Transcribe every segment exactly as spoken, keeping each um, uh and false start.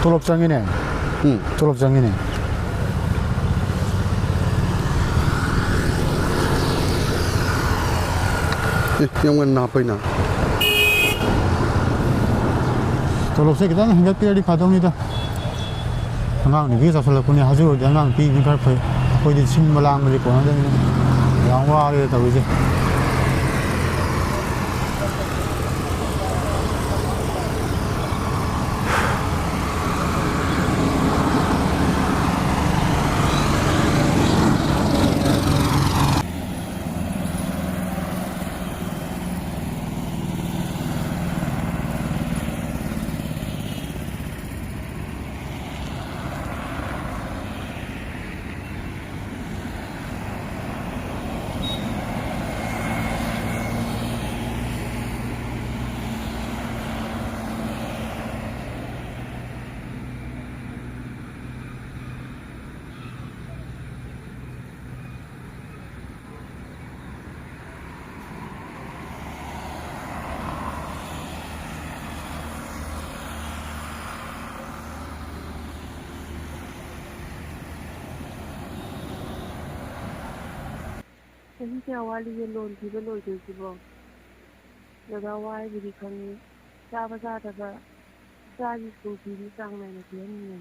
ꯇꯣꯂꯣꯞ ꯆꯪꯉꯤꯅꯦ꯫ ꯎꯝ꯫ ꯇꯣꯂꯣꯞ ꯆꯪꯉꯤꯅꯦ꯫ ꯑꯦ, ꯌꯥꯝ ꯉꯟꯅ ꯍꯥꯞꯄꯩꯅ꯫ ꯇꯣꯂꯣꯞꯁꯦ ꯈꯤꯇꯪ ꯍꯦꯟꯒꯠꯄꯤꯔꯗꯤ ꯐꯗꯧꯅꯤꯗ꯫ ꯑꯉꯥꯡ ꯅꯨꯄꯤ ꯆꯥꯎꯁꯜꯂꯛꯄꯅꯦ, ꯍꯧꯖꯤꯛ ꯑꯣꯏꯔꯗꯤ ꯑꯉꯥꯡ ꯄꯤꯕꯅ ꯈꯔ ꯐꯩ꯫ ꯑꯩꯈꯣꯏꯗꯤ ꯁꯤꯟꯕ ꯂꯥꯡꯕꯗꯤ ꯀꯣꯟꯅꯗꯕꯅꯤꯅ ꯌꯥꯝ ꯋꯥꯔꯦ ꯇꯧꯔꯤꯁꯦ꯫ ꯆꯍꯤ ꯀꯌꯥ ꯋꯥꯠꯂꯤꯒꯦ ꯂꯣꯟ ꯊꯤꯕ ꯂꯣꯏꯗꯣꯏꯁꯤꯕꯣ? ꯗꯗꯥ ꯋꯥꯏꯕꯨꯗꯤ ꯈꯪꯉꯤ, ꯆꯥꯕ ꯆꯥꯗꯕ, ꯏꯆꯥꯒꯤ ꯁ꯭ꯀꯨꯜ ꯐꯤꯗꯤ ꯆꯥꯡ ꯅꯥꯏꯅ ꯊꯤꯍꯟꯅꯤꯡꯉꯦ꯫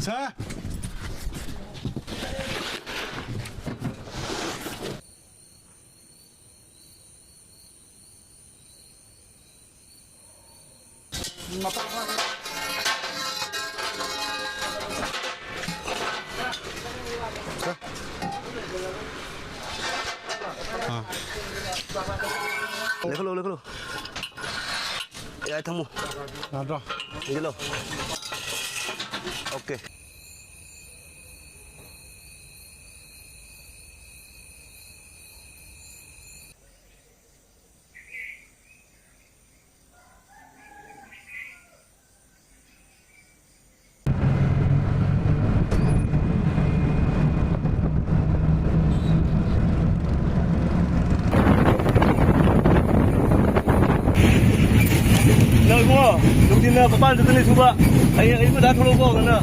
ꯁꯥꯔ! ꯑꯥ꯫ ꯂꯩꯈꯠꯂꯣ, ꯂꯩꯈꯠꯂꯣ꯫ ꯌꯥꯏ, ꯊꯝꯃꯣ꯫ ꯌꯥꯗ꯭ꯔꯣ? ꯊꯤꯡꯖꯤꯜꯂꯣ꯫ ꯑꯣꯀꯦ꯫ ꯅꯪ ꯏꯕꯨꯡꯉꯣ, ꯅꯨꯡꯊꯤꯟꯗ ꯃꯄꯥꯟ ꯆꯠꯀꯅꯤ ꯁꯨꯕ, ꯍꯌꯦꯡ ꯑꯌꯨꯛ ꯉꯟꯇꯥ ꯊꯣꯛꯂꯛꯎꯀꯣ ꯉꯟꯅ꯫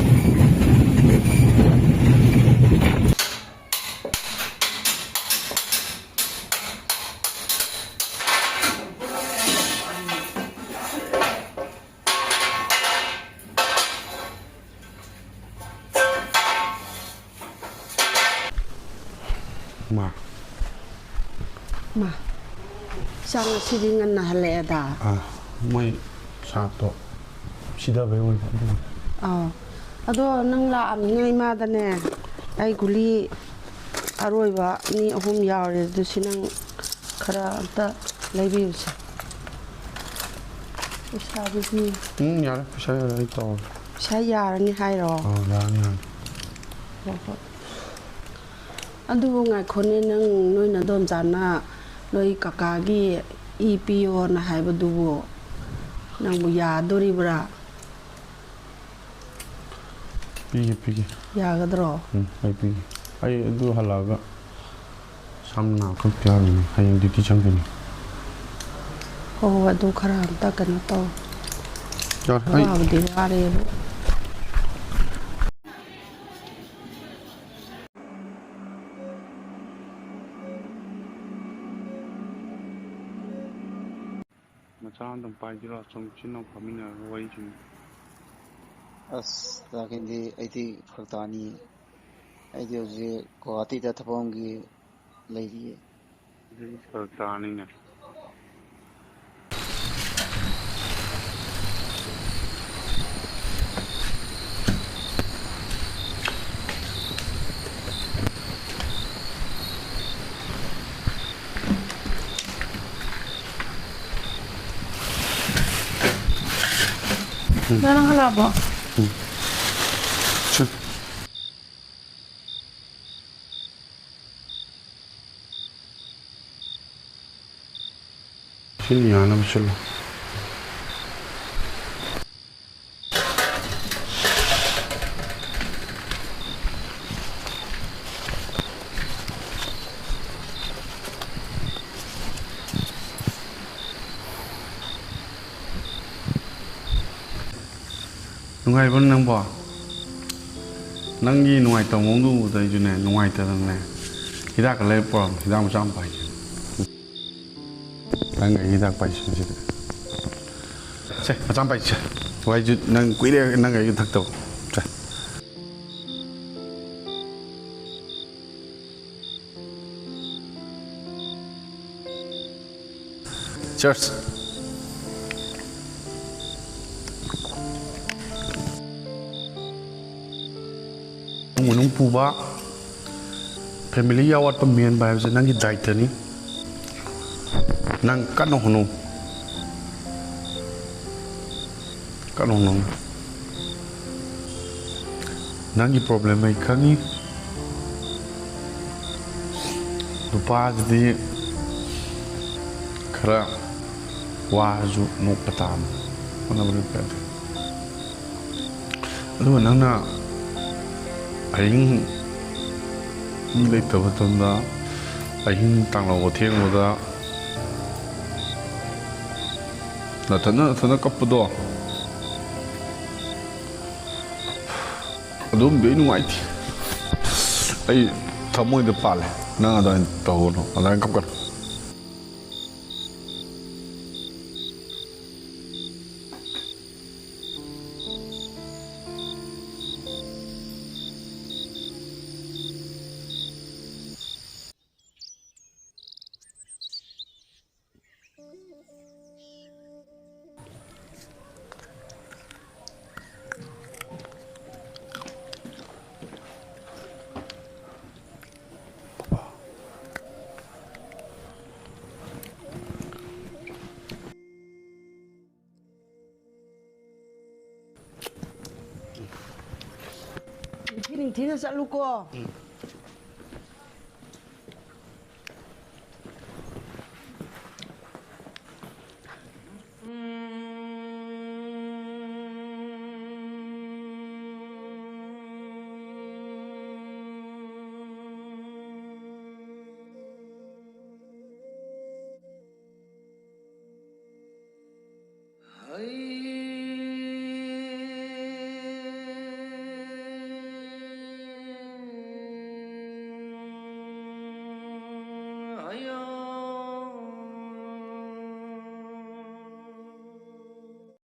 ꯃꯥ꯫ ꯃꯥ꯫ ꯏꯆꯥ ꯉꯁꯤꯗꯤ ꯉꯟꯅ ꯍꯜꯂꯛꯑꯦꯗ꯫ ꯑꯥ, ꯃꯣꯏ ꯁꯥꯞꯇꯣ ꯁꯤꯗꯕꯩ ꯑꯣꯏꯕ ꯑꯗꯨꯒꯤ꯫ ꯑꯥ꯫ ꯑꯗꯣ ꯅꯪ ꯂꯥꯛꯑꯝꯅꯤꯅ ꯏꯃꯥꯗꯅꯦ, ꯑꯩ ꯒꯨꯂꯤ ꯑꯔꯣꯏꯕ ꯑꯅꯤ ꯑꯍꯨꯝ ꯌꯥꯎꯔꯦ, ꯑꯗꯨ ꯁꯤ ꯅꯪ ꯈꯔ ꯑꯝꯇ ꯂꯩꯕꯤꯌꯨꯁꯦ꯫ ꯄꯩꯁꯥꯗꯨꯗꯤ? ꯎꯝ, ꯌꯥꯔꯦ, ꯄꯩꯁꯥ ꯌꯥꯔꯦ, ꯑꯩ ꯇꯧꯔꯒꯦ꯫ ꯄꯩꯁꯥ ꯌꯥꯔꯅꯤ ꯍꯥꯏꯔꯣ? ꯑꯥ, ꯌꯥꯔꯅꯤ, ꯌꯥꯔꯅꯤ꯫ ꯍꯣꯏ, ꯍꯣꯏ꯫ ꯑꯗꯨꯕꯨ ꯉꯥꯏꯈꯣꯅꯦ, ꯅꯪ, ꯅꯣꯏ ꯅꯗꯣꯝꯆꯥꯅ ꯅꯣꯏ ꯀꯀꯥꯒꯤ ꯏ ꯄꯤꯌꯣꯅ ꯍꯥꯏꯕꯗꯨꯕꯨ ꯅꯪꯕꯨ ꯌꯥꯗꯣꯔꯤꯕ꯭ꯔꯥ? ꯄꯤꯒꯦ, ꯄꯤꯒꯦ꯫ ꯌꯥꯒꯗ꯭ꯔꯣ? ꯎꯝ, ꯑꯩ ꯄꯤꯒꯦ꯫ ꯑꯩ ꯑꯗꯨ ꯍꯜꯂꯛꯑꯒ ꯁꯝ ꯅꯥ ꯈꯛꯇ ꯌꯥꯔꯣꯏꯅꯦ꯫ ꯍꯌꯦꯡ ꯗ꯭ꯌꯨꯇꯤ ꯆꯪꯗꯣꯏꯅꯤ꯫ ꯍꯣꯏ, ꯍꯣꯏ, ꯑꯗꯨ ꯈꯔ ꯑꯝꯇ ꯀꯩꯅꯣ ꯇꯧ꯫ ꯌꯥꯔꯦ, ꯑꯩ ꯋꯥꯕꯨꯗꯤ ꯋꯥꯔꯦꯕꯨ꯫ ꯃꯆꯥ ꯑꯝꯇꯪ ꯄꯥꯏꯁꯤꯔꯣ? ꯁꯨꯝ ꯏꯆꯤꯟ ꯏꯅꯥꯎ ꯐꯝꯃꯤꯟꯅꯔꯒ ꯋꯥꯔꯤ ꯁꯨꯝ꯫ ꯑꯁ, ꯇꯥꯈꯤꯟꯗꯤ ꯑꯩꯗꯤ ꯐꯔꯛ ꯇꯥꯅꯤꯌꯦ꯫ ꯑꯩꯗꯤ ꯍꯧꯖꯤꯛ ꯒꯨꯋꯥꯍꯥꯇꯤꯗ ꯊꯕꯛ ꯑꯃꯒꯤ ꯂꯩꯔꯤꯌꯦ꯫ ꯑꯗꯨꯗꯤ ꯐꯔꯛ ꯇꯥꯅꯤꯅꯦ꯫ ꯅꯪ ꯍꯜꯂꯛꯑꯕꯣ? ꯎꯝ꯫ ꯁꯤ꯫ ꯁꯤꯅ ꯌꯥꯅꯕ ꯁꯤꯜꯂꯣ꯫ ꯅꯨꯡꯉꯥꯏꯕ꯭ꯔꯣ ꯅꯪꯕꯣ? ꯅꯪꯒꯤ ꯅꯨꯡꯉꯥꯏꯇꯕ ꯃꯑꯣꯡꯗꯣ ꯎꯕꯗ ꯑꯩꯁꯨꯅꯦ, ꯅꯨꯡꯉꯥꯏꯇꯗꯅꯅꯦ, ꯍꯤꯗꯥꯛꯀ ꯂꯩꯔ ꯄꯨꯔꯛꯑꯣ, ꯍꯤꯗꯥꯛ ꯃꯆꯥ ꯑꯃ ꯄꯥꯏꯒꯦ꯫ ꯅꯪ ꯑꯩ ꯍꯤꯗꯥꯛ ꯄꯥꯏꯁꯦ ꯉꯁꯤꯗꯤ꯫ ꯁꯦ, ꯃꯆꯥ ꯑꯃ ꯄꯥꯏꯁꯦ꯫ ꯋꯥꯏꯁꯨ ꯅꯪ ꯀꯨꯏꯔꯦ ꯅꯪ ꯑꯩꯒ ꯊꯛꯇꯕ꯫ ꯁꯦ꯫ Cheers꯫ ꯏꯃꯨꯡ ꯃꯅꯨꯡ ꯄꯨꯕ, family ꯒꯤ ꯑꯋꯥꯠꯄ ꯃꯦꯟꯕ ꯍꯥꯏꯕꯁꯦ ꯅꯪꯒꯤ ꯗꯥꯏꯇꯅꯤ꯫ ꯅꯪ ꯀꯟꯅ ꯍꯣꯠꯅꯧ꯫ ꯀꯟꯅ ꯍꯣꯠꯅꯧ꯫ ꯅꯪꯒꯤ problem ꯑꯩ ꯈꯪꯉꯤ꯫ ꯅꯨꯄꯥꯁꯤꯗꯤ ꯈꯔ ꯋꯥꯔꯁꯨ ꯅꯣꯛꯄ ꯇꯥꯕꯅꯤ꯫ ꯍꯣꯠꯅꯕ ꯂꯦꯞꯄ ꯌꯥꯗꯦ꯫ ꯑꯗꯨꯒ ꯅꯪꯅ ꯑꯍꯤꯡ ꯃꯤ ꯂꯩꯇꯕ ꯃꯇꯝꯗ, ꯑꯍꯤꯡ ꯇꯥꯡꯂꯧꯕ ꯊꯦꯡꯕꯗ ꯅꯊꯟꯅ ꯅꯊꯟꯅ ꯀꯞꯄꯗꯣ, ꯑꯗꯨꯝꯗꯤ ꯑꯩ ꯅꯨꯡꯉꯥꯏꯇꯦ꯫ ꯑꯩ ꯊꯃꯣꯏꯗ ꯄꯥꯜꯂꯦ꯫ ꯅꯪ ꯑꯗꯨꯃꯥꯏꯅ ꯇꯧꯒꯅꯨ, ꯑꯗꯨꯃꯥꯏꯅ ꯀꯞꯀꯅꯨ꯫ ꯅꯤꯡꯊꯤ ꯅꯤꯡꯊꯤꯅ ꯆꯠꯂꯨꯀꯣ꯫